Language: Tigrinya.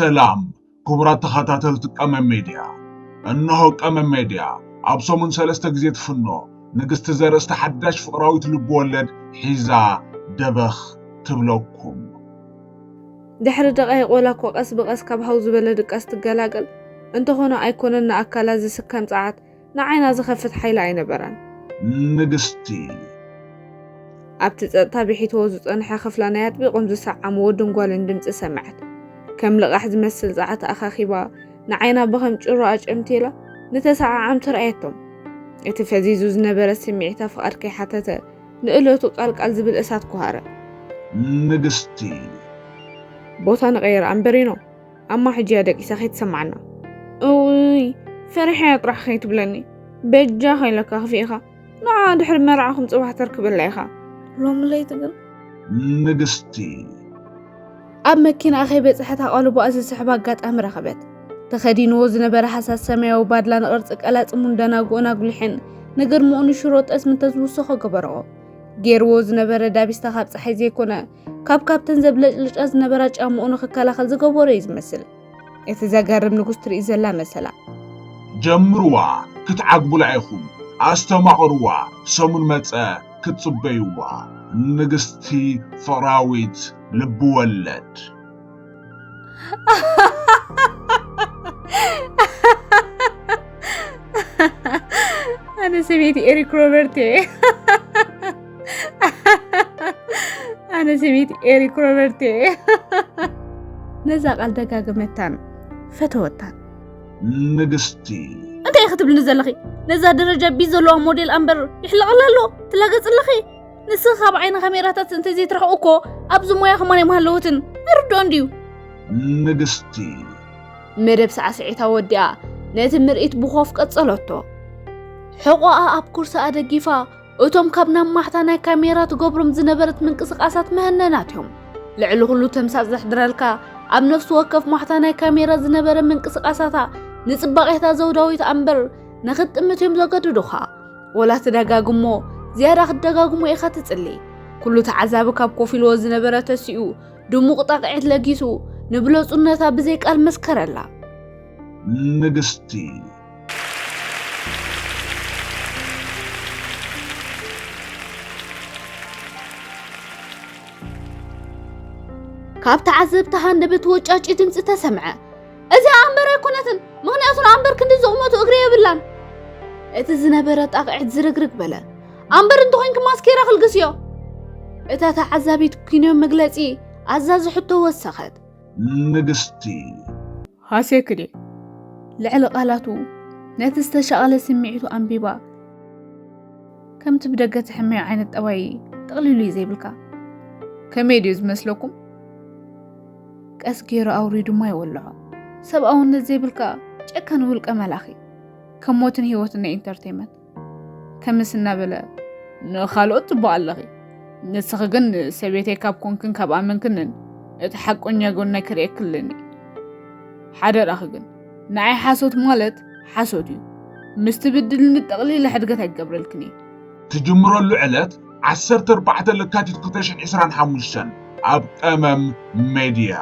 ሰላም ክቡራት ተኸታተልቲ ቀመም ሜድያ። እነሆ ቀመም ሜድያ ኣብ ሰሙን ሰለስተ ግዜ ትፍኖ ንግስቲ ዘርእስታ ሓዳሽ ፍቕራዊት ልብወለድ ሒዛ ደበኽ ትብለኩም። ድሕሪ ደቓይቕ ወላ እኳ ቀስ ብቐስ ካብ ሃው ዝበለ ድቃስ ትገላገል፣ እንተኾነ ኣይኮነን ንኣካላ ዝስከም ጸዓት ንዓይና ዝኸፍት ሓይሊ ኣይነበራን። ንግስቲ ኣብቲ ጸጥታ ብሒትዎ ዝጸንሐ ክፍላ ናይ ኣጥቢቖም ዝሰዓሙ ወድን ጓልን ድምጺ ሰምዐት። ከም ልቓሕ ዝመስል ጸዓት ኣኻኺባ ንዓይና ብኸም ጭሮ ኣጨምቲላ ንተሰዓዓምቲ ረኣየቶም። እቲ ፈዚዙ ዝነበረ ስምዒታ ፍቓድ ከይሓተተ ንእለቱ ቃልቃል ዝብል እሳት ኮሃረ። ንግስቲ ቦታ ንቐይር ኣምበሪኖ፣ ኣማ ሕጂ እያ ደቂሳ ከይትሰማዓና። እውይ ፈሪሐ እያ ጥራሕ ከይትብለኒ። በጃ ከይለካ ክፍኢኻ ንዓ ድሕሪ መርዓኹም ጽባሕ ተርክበላ ኢኻ። ሎም ለይቲ ግን ንግስቲ ኣብ መኪና ከይበጽሐት ኣቓልቦኣ ዝስሕብ ኣጋጣሚ ረኸበት። ተኸዲንዎ ዝነበረ ሃሳስ ሰማያዊ ባድላ ንቕርጺ ቀላጽሙን ደናጉኡን ኣጉሊሐን ንግርምኡ ንሽሮ ጠስሚ እንተዝውስኾ ገበርኦ። ገይርዎ ዝነበረ ዳቢስታ ካብ ጸሓይ ዘይኮነ ካብ ካብተን ዘብለጭልጫ ዝነበራ ጫምኡ ንኽከላኸል ዝገበሮ እዩ ዝመስል። እቲ ዘገርም ንጉስ ትርኢ ዘላ መሰላ። ጀምርዋ፣ ክትዓግቡላ ኢኹም። ኣስተማቕርዋ፣ ሰሙን መጸ ክትጽበይዋ። ንግስቲ ፍቕራዊት ልብወለድ። ኣነ ሰበይቲ ኤሪክ ሮበርት እየ። ኣነ ሰበይቲ ኤሪክ ሮበርት እየ። ነዛ ቃል ደጋገመታን ፈተወታን። ንግስቲ እንታይ ክትብልኒ ዘለኺ? ነዛ ደረጃ ቢ ዘለዋ ሞዴል ኣምበር ይሕለቐላ ኣሎ ትላገጽ ኣለኺ። ንስኺ ካብ ዓይኒ ካሜራታት እንተዘይትርሕቑ እኮ ኣብዚ ሞያ ከማን ኣይምሃለወትን። ኣይርድኦን ድዩ? ንግስቲ መደብ ሳዕስዒታ ወዲኣ ነቲ ምርኢት ብኾፍ ቀጸለቶ። ሕቖኣ ኣብ ኩርሳኣ ደጊፋ እቶም ካብ ናብ ማሕታ ናይ ካሜራ ትገብሮም ዝነበረት ምንቅስቓሳት መህነናት እዮም። ልዕሊ ኩሉ ተምሳጥ ዘሕድረልካ ኣብ ነፍሲ ወከፍ ማሕታ ናይ ካሜራ ዝነበረ ምንቅስቓሳታ ንጽባቄታ ዘውዳዊት ኣምበር ንኽትጥምት እዮም ዘገድዱኻ። ወላ ትደጋግሞ ዝያዳ ክትደጋግሞ ኢኻ ትጽሊ። ኩሉ ተዓዛቢ ካብ ኮፍ ኢልዎ ዝነበረ ተሲኡ ድሙቕ ጣቕዒት ለጊሱ ንብለጹነታ ብዘይ ቃል መስከረላ። ንግስቲ ካብ ተዓዘብቲ ሃንደበት ወጫጭ ድምፂ ተሰምዐ። እዚኣ ኣምበር ኣይኮነትን፣ ምኽንያቱ ንኣምበር ክንዲ ዝቑመቱ እግሪ የብላን። እቲ ዝነበረ ጣቕዒት ዝርግርግ በለ። ኣምበር እንተኾይንኪ ማስኬራ ክልግስዮ። እታ ተዓዛቢት ኪንዮ መግለፂ ኣዛዚ ሕቶ ወሰኸት። ንግስቲ ሃሴ ክዴ ልዕሊ ቃላቱ ነቲ ዝተሻቐለ ስምዒቱ ኣንቢባ። ከምቲ ብደገ ትሕመዮ ዓይነት ጠባይ ጥቕሊሉ እዩ ዘይብልካ። ከመይ ድዩ ዝመስለኩም? ቀስ ገይሩ ኣውሪዱ ማይ ወልዖ። ሰብኣውነት ዘይብልካ ጨካን ውልቀ መላኺ። ከም ሞትን ህይወትን ናይ ኢንተርቴይመንት። ከምስ እናበለ ንኻልኦት ጽቡቕ ኣለኺ። ንስኺ ግን ሰበይተይ ካብ ኮንክን ካብ ኣመንክንን እቲ ሓቆኛ ጎናይ ክርእየክልኒ። ሓደራኺ ግን ንዓይ ሓሶት ማለት ሓሶት እዩ። ምስ ትብድልኒ ጠቕሊለ ሕድገት ኣይገብረልክን እየ። ትጅምረሉ ዕለት ዓሰርተ ኣርባዕተ ለካቲት ክልተ ሽሕን ዕስራን ሓሙሽተን ኣብ ቀመም ሜድያ።